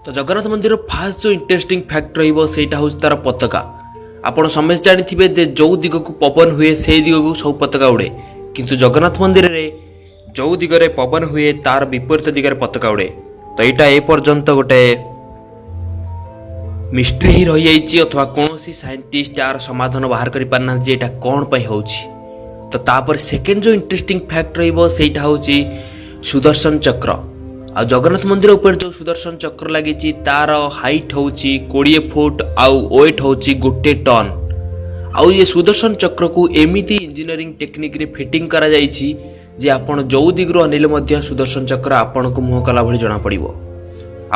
ତ ଜଗନ୍ନାଥ ମନ୍ଦିରର ଫାଷ୍ଟ ଯେଉଁ ଇଣ୍ଟରେଷ୍ଟିଂ ଫ୍ୟାକ୍ଟ ରହିବ, ସେଇଟା ହେଉଛି ତାର ପତାକା। ଆପଣ ସମସ୍ତେ ଜାଣିଥିବେ ଯେ ଯେଉଁ ଦିଗକୁ ପବନ ହୁଏ, ସେଇ ଦିଗକୁ ସବୁ ପତାକା ଉଡ଼େ। କିନ୍ତୁ ଜଗନ୍ନାଥ ମନ୍ଦିରରେ ଯେଉଁ ଦିଗରେ ପବନ ହୁଏ, ତାର ବିପରୀତ ଦିଗରେ ପତାକା ଉଡ଼େ। ତ ଏଇଟା ଏ ପର୍ଯ୍ୟନ୍ତ ଗୋଟେ ମିଷ୍ଟ୍ରି ହିଁ ରହିଯାଇଛି ଅଥବା କୌଣସି ସାଇଣ୍ଟିଷ୍ଟ ଏହାର ସମାଧାନ ବାହାର କରିପାରିନାହାନ୍ତି ଯେ ଏଇଟା କ'ଣ ପାଇଁ ହେଉଛି। ତ ତାପରେ ସେକେଣ୍ଡ ଯେଉଁ ଇଣ୍ଟରେଷ୍ଟିଂ ଫ୍ୟାକ୍ଟ ରହିବ, ସେଇଟା ହେଉଛି ସୁଦର୍ଶନ ଚକ୍ର। ଆଉ ଜଗନ୍ନାଥ ମନ୍ଦିର ଉପରେ ଯେଉଁ ସୁଦର୍ଶନ ଚକ୍ର ଲାଗିଛି, ତାର ହାଇଟ୍ ହେଉଛି 20 ଫୁଟ ଆଉ ୱେଟ୍ ହେଉଛି 1 ଟନ୍। ଆଉ ଇଏ ସୁଦର୍ଶନ ଚକ୍ରକୁ ଏମିତି ଇଞ୍ଜିନିୟରିଂ ଟେକ୍ନିକରେ ଫିଟିଂ କରାଯାଇଛି ଯେ ଆପଣ ଯେଉଁ ଦିଗରୁ ଅନେଇଲେ ମଧ୍ୟ ସୁଦର୍ଶନ ଚକ୍ର ଆପଣଙ୍କୁ ମୁହଁ କଲା ଭଳି ଜଣାପଡ଼ିବ।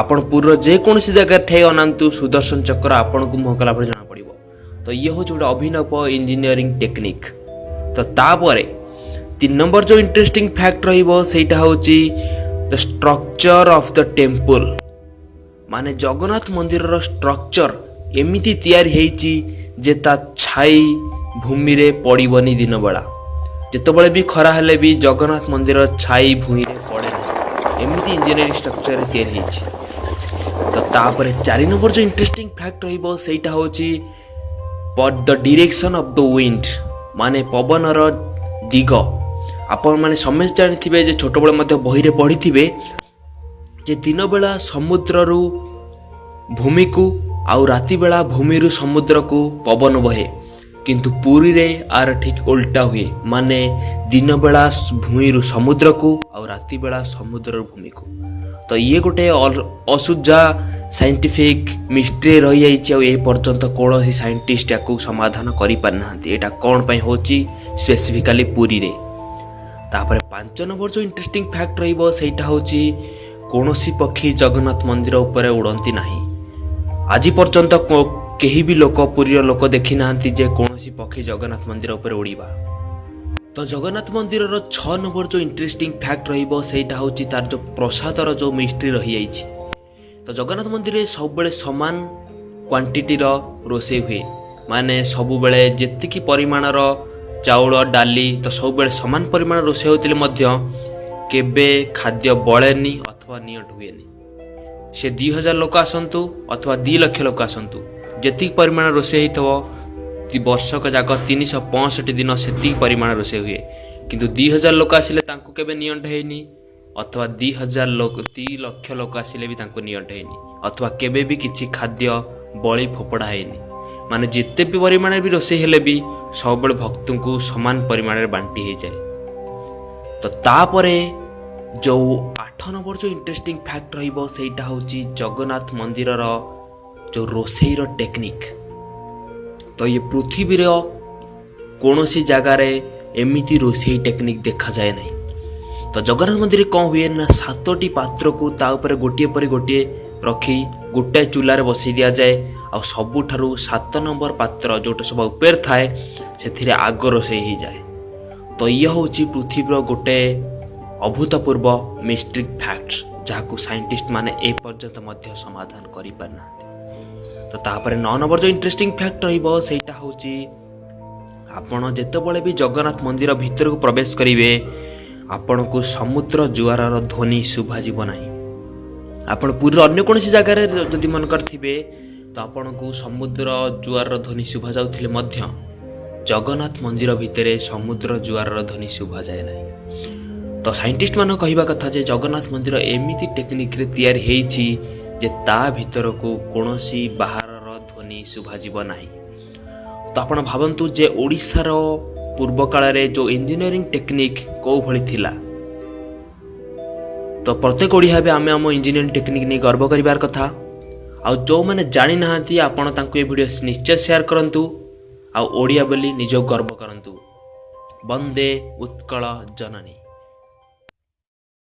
ଆପଣ ପୁରୀର ଯେକୌଣସି ଜାଗାରେ ଠାଇ ଅନାନ୍ତୁ, ସୁଦର୍ଶନ ଚକ୍ର ଆପଣଙ୍କୁ ମୁହଁ କଲା ଭଳି ଜଣାପଡ଼ିବ। ତ ଇଏ ହେଉଛି ଗୋଟେ ଅଭିନବ ଇଞ୍ଜିନିୟରିଂ ଟେକ୍ନିକ୍। ତ ତାପରେ 3 ନମ୍ବର ଯେଉଁ ଇଣ୍ଟରେଷ୍ଟିଂ ଫ୍ୟାକ୍ଟ ରହିବ, ସେଇଟା ହେଉଛି the structure of the temple। ମାନେ ଜଗନ୍ନାଥ ମନ୍ଦିରର ଷ୍ଟ୍ରକ୍ଚର ଏମିତି ତିଆରି ହେଇଛି ଯେ ତା ଛାଇ ଭୂମିରେ ପଡ଼ିବନି। ଦିନବେଳା ଯେତେବେଳେ ବି ଖରା ହେଲେ ବି ଜଗନ୍ନାଥ ମନ୍ଦିର ଛାଇ ଭୂଇଁରେ ପଡ଼େ ନାହିଁ। ଏମିତି ଇଞ୍ଜିନିୟରିଂ ଷ୍ଟ୍ରକ୍ଚରରେ ତିଆରି ହେଇଛି। ତ ତାପରେ 4 ନମ୍ବର ଯେଉଁ ଇଣ୍ଟରେଷ୍ଟିଂ ଫ୍ୟାକ୍ଟ ରହିବ, ସେଇଟା ହେଉଛି the direction of the wind, ମାନେ ପବନର ଦିଗ। ଆପଣମାନେ ସମସ୍ତେ ଜାଣିଥିବେ ଯେ ଛୋଟବେଳେ ମଧ୍ୟ ବହିରେ ପଢ଼ିଥିବେ ଯେ ଦିନବେଳା ସମୁଦ୍ରରୁ ଭୂମିକୁ ଆଉ ରାତିବେଳା ଭୂମିରୁ ସମୁଦ୍ରକୁ ପବନ ବହେ। କିନ୍ତୁ ପୁରୀରେ ଆର ଠିକ୍ ଓଲଟା ହୁଏ, ମାନେ ଦିନବେଳା ଭୂଇଁରୁ ସମୁଦ୍ରକୁ ଆଉ ରାତିବେଳା ସମୁଦ୍ରରୁ ଭୂମିକୁ। ତ ଇଏ ଗୋଟେ ଅସୁଝା ସାଇଣ୍ଟିଫିକ୍ ମିଷ୍ଟ୍ରି ରହିଯାଇଛି ଆଉ ଏ ପର୍ଯ୍ୟନ୍ତ କୌଣସି ସାଇଣ୍ଟିଷ୍ଟ ୟାକୁ ସମାଧାନ କରିପାରିନାହାନ୍ତି, ଏଇଟା କ'ଣ ପାଇଁ ହେଉଛି ସ୍ପେସିଫିକାଲି ପୁରୀରେ। ତାପରେ 5 ନମ୍ବର ଯେଉଁ ଇଣ୍ଟରେଷ୍ଟିଂ ଫ୍ୟାକ୍ଟ ରହିବ, ସେଇଟା ହେଉଛି କୌଣସି ପକ୍ଷୀ ଜଗନ୍ନାଥ ମନ୍ଦିର ଉପରେ ଉଡ଼ନ୍ତି ନାହିଁ। ଆଜି ପର୍ଯ୍ୟନ୍ତ କେହି ବି ଲୋକ, ପୁରୀର ଲୋକ ଦେଖିନାହାନ୍ତି ଯେ କୌଣସି ପକ୍ଷୀ ଜଗନ୍ନାଥ ମନ୍ଦିର ଉପରେ ଉଡ଼ିବା। ତ ଜଗନ୍ନାଥ ମନ୍ଦିରର 6 ନମ୍ବର ଯେଉଁ ଇଣ୍ଟରେଷ୍ଟିଂ ଫ୍ୟାକ୍ଟ ରହିବ, ସେଇଟା ହେଉଛି ତାର ଯେଉଁ ପ୍ରସାଦର ଯେଉଁ ମିଷ୍ଟ୍ରି ରହିଯାଇଛି। ତ ଜଗନ୍ନାଥ ମନ୍ଦିରରେ ସବୁବେଳେ ସମାନ କ୍ୱାଣ୍ଟିଟିର ରୋଷେଇ ହୁଏ, ମାନେ ସବୁବେଳେ ଯେତିକି ପରିମାଣର ଚାଉଳ, ଡାଲି, ତ ସବୁବେଳେ ସମାନ ପରିମାଣ ରୋଷେଇ ହେଉଥିଲେ ମଧ୍ୟ କେବେ ଖାଦ୍ୟ ବଳେନି ଅଥବା ନିଅଣ୍ଟ ହୁଏନି। ସେ 2000 ଲୋକ ଆସନ୍ତୁ ଅଥବା 2 ଲକ୍ଷ ଲୋକ ଆସନ୍ତୁ, ଯେତିକି ପରିମାଣ ରୋଷେଇ ହେଇଥିବ, ବର୍ଷକ ଯାକ 365 ଦିନ ସେତିକି ପରିମାଣ ରୋଷେଇ ହୁଏ। କିନ୍ତୁ 2000 ଲୋକ ଆସିଲେ ତାଙ୍କୁ କେବେ ନିଅଣ୍ଟ ହେଇନି ଅଥବା 2000 ଲୋକ, 2 ଲକ୍ଷ ଲୋକ ଆସିଲେ ବି ତାଙ୍କୁ ନିଅଣ୍ଟ ହେଇନି ଅଥବା କେବେ ବି କିଛି ଖାଦ୍ୟ ବଳି ଫୋପଡ଼ା ହେଇନି। ମାନେ ଯେତେ ବି ପରିମାଣରେ ବି ରୋଷେଇ ହେଲେ ବି ସବୁବେଳେ ଭକ୍ତଙ୍କୁ ସମାନ ପରିମାଣରେ ବାଣ୍ଟି ହେଇଯାଏ। ତ ତାପରେ ଯେଉଁ 8 ନମ୍ବର ଯେଉଁ ଇଣ୍ଟରେଷ୍ଟିଂ ଫ୍ୟାକ୍ଟ ରହିବ, ସେଇଟା ହେଉଛି ଜଗନ୍ନାଥ ମନ୍ଦିରର ଯେଉଁ ରୋଷେଇର ଟେକ୍ନିକ୍। ତ ଇଏ ପୃଥିବୀର କୌଣସି ଜାଗାରେ ଏମିତି ରୋଷେଇ ଟେକ୍ନିକ୍ ଦେଖାଯାଏ ନାହିଁ। ତ ଜଗନ୍ନାଥ ମନ୍ଦିରରେ କ'ଣ ହୁଏ ନା, ସାତଟି ପାତ୍ରକୁ ତା ଉପରେ ଗୋଟିଏ ପରେ ଗୋଟିଏ ରଖି ଗୋଟାଏ ଚୁଲାରେ ବସେଇ ଦିଆଯାଏ। ଆଉ ସବୁଠାରୁ 7 ନମ୍ବର ପାତ୍ର ଯେଉଁଟା ସବା ଉପରେ ଥାଏ, ସେଥିରେ ଆଗ ରୋଷେଇ ହେଇଯାଏ। ତ ଇଏ ହେଉଛି ପୃଥିବୀର ଗୋଟେ ଅଭୂତପୂର୍ବ ମିଷ୍ଟ୍ରି ଫ୍ୟାକ୍ଟସ୍, ଯାହାକୁ ସାଇଣ୍ଟିଷ୍ଟ ମାନେ ଏ ପର୍ଯ୍ୟନ୍ତ ମଧ୍ୟ ସମାଧାନ କରିପାରିନାହାନ୍ତି। ତ ତାପରେ 9 ନମ୍ବର ଯେଉଁ ଇଣ୍ଟରେଷ୍ଟିଂ ଫ୍ୟାକ୍ଟ ରହିବ, ସେଇଟା ହେଉଛି ଆପଣ ଯେତେବେଳେ ବି ଜଗନ୍ନାଥ ମନ୍ଦିର ଭିତରକୁ ପ୍ରବେଶ କରିବେ, ଆପଣଙ୍କୁ ସମୁଦ୍ର ଜୁଆରର ଧ୍ୱନି ଶୁଭାଯିବ ନାହିଁ। ଆପଣ ପୁରୀର ଅନ୍ୟ କୌଣସି ଜାଗାରେ ଯଦି ମନେକର ଥିବେ, ତ ଆପଣଙ୍କୁ ସମୁଦ୍ର ଜୁଆରର ଧ୍ୱନି ଶୁଭାଯାଉଥିଲେ ମଧ୍ୟ ଜଗନ୍ନାଥ ମନ୍ଦିର ଭିତରେ ସମୁଦ୍ର ଜୁଆରର ଧ୍ୱନି ଶୁଭାଯାଏ ନାହିଁ। ତ ସାଇଣ୍ଟିଷ୍ଟ ମାନଙ୍କ କହିବା କଥା ଯେ ଜଗନ୍ନାଥ ମନ୍ଦିର ଏମିତି ଟେକ୍ନିକରେ ତିଆରି ହେଇଛି ଯେ ତା ଭିତରକୁ କୌଣସି ବାହାରର ଧ୍ୱନି ଶୁଭାଯିବ ନାହିଁ। ତ ଆପଣ ଭାବନ୍ତୁ ଯେ ଓଡ଼ିଶାର ପୂର୍ବ କାଳରେ ଯେଉଁ ଇଞ୍ଜିନିୟରିଂ ଟେକ୍ନିକ୍ କେଉଁ ଭଳି ଥିଲା। ତ ପ୍ରତ୍ୟେକ ଓଡ଼ିଆ ଭାବେ ଆମେ ଆମ ଇଞ୍ଜିନିୟରିଂ ଟେକ୍ନିକ୍ ନେଇ ଗର୍ବ କରିବାର କଥା। ଆଉ ଯେଉଁମାନେ ଜାଣିନାହାନ୍ତି, ଆପଣ ତାଙ୍କୁ ଏ ଭିଡ଼ିଓ ନିଶ୍ଚୟ ସେୟାର କରନ୍ତୁ ଆଉ ଓଡ଼ିଆ ବୋଲି ନିଜକୁ ଗର୍ବ କରନ୍ତୁ। ବନ୍ଦେ ଉତ୍କଳ ଜନନୀ।